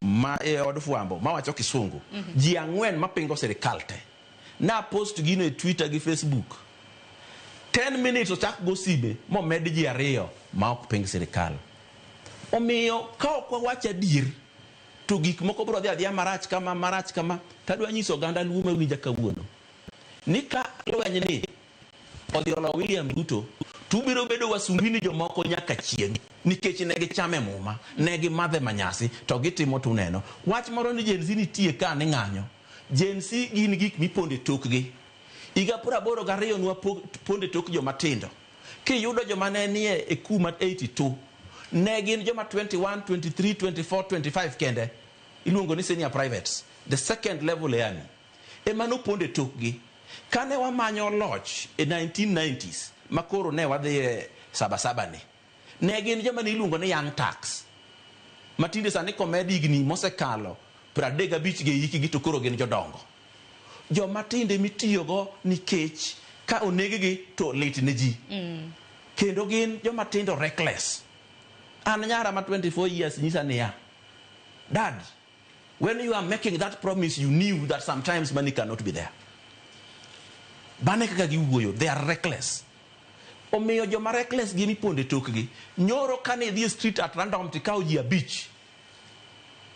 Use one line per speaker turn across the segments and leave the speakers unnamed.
Ma e od fwambo mawacho kisungu. Ji ang'wen mapingo sirikal te. Na post gino e Twitter gi Facebook. 10 minutes ochak go sime momed ji ariyo ma ok ping sirikal. Omiyo ka ok wawach adier to gik moko biro dhi adhiya marach kama marach kama. Tadwa nyiso oganda Luo mawinja kawuono ni ka lweny ni odhi olo William Ruto to ubiro bedo wasumbini jomoko nyaka chieng' nikech ne gichame muma, ne gimadhe manyasi to gitimo tuneno. Wach moro ni Gen Z nitie ka ni ng'anyo. Gen Z gin gik miponde tokgi. Higa 82 nwaponde tok joma tindo. Kiyudo joma ne nie e kuma 82 ne gin joma 21, 23, 24, 25 kende. Iluongo ni senior privates, the second level e army. Ema noponde tokgi. Kane wamanyo loch e 1990s ma koro ne wadhi e sabasaba ni, ne gin joma ne iluongo ni young turks. Matinde sani komed higni mosekalo 35 gi hikgi to koro gin jodongo. Joma tindo emitiyogo nikech ka oneg-gi to lit ne ji. Kendo gin joma tindo reckless. An nyara ma 24 years nyisa niya, Dad, when you are making that promise you knew that sometimes money cannot be there. Bane kaka giwuoyo, they are reckless. Omiyo joma reckless gin iponde tokgi. Nyoro kane idhi e street at random tikawo ji abich,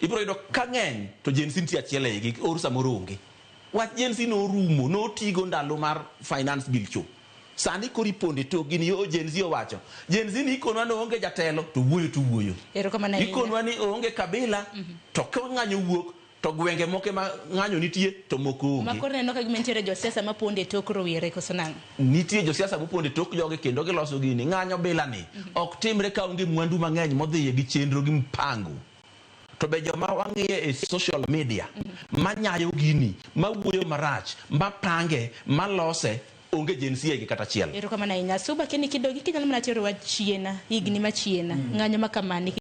ibiro yudo ka ng'eny to Gen Z nitie achiel e igi, or samoro onge. Wach Gen Z norumo, notigo ndalo mar finance bill cho. Sani koro iponde tokgi ni yo Gen Z owacho. Gen Z ni ikonwa ni oonge jatelo to wuoyo to wuoyo.
Erokamano ahinya.
Ikonwa ni oonge kabila to ka ng'anyo wuok to gwenge moko ema ng'anyo nitie to moko onge.
Ma koro neno ka gima nitiere josiasa mapondo e tok rowere koso nang'o?
Nitie josiasa mopondo e tok jogi kendo giloso gini. Ng'anyo bila ni ok timre ka onge mwandu mang'eny modhiye gi chenro gi mpango. To be joma wang'iye e social media manyayo gini, mawuoyo marach, mapange, malose onge Gen Z e kata achiel.
Erokamano ahinya. Suba keni kidogi kinyalo mana tero wach chien higni machien ng'anyo ma kamani.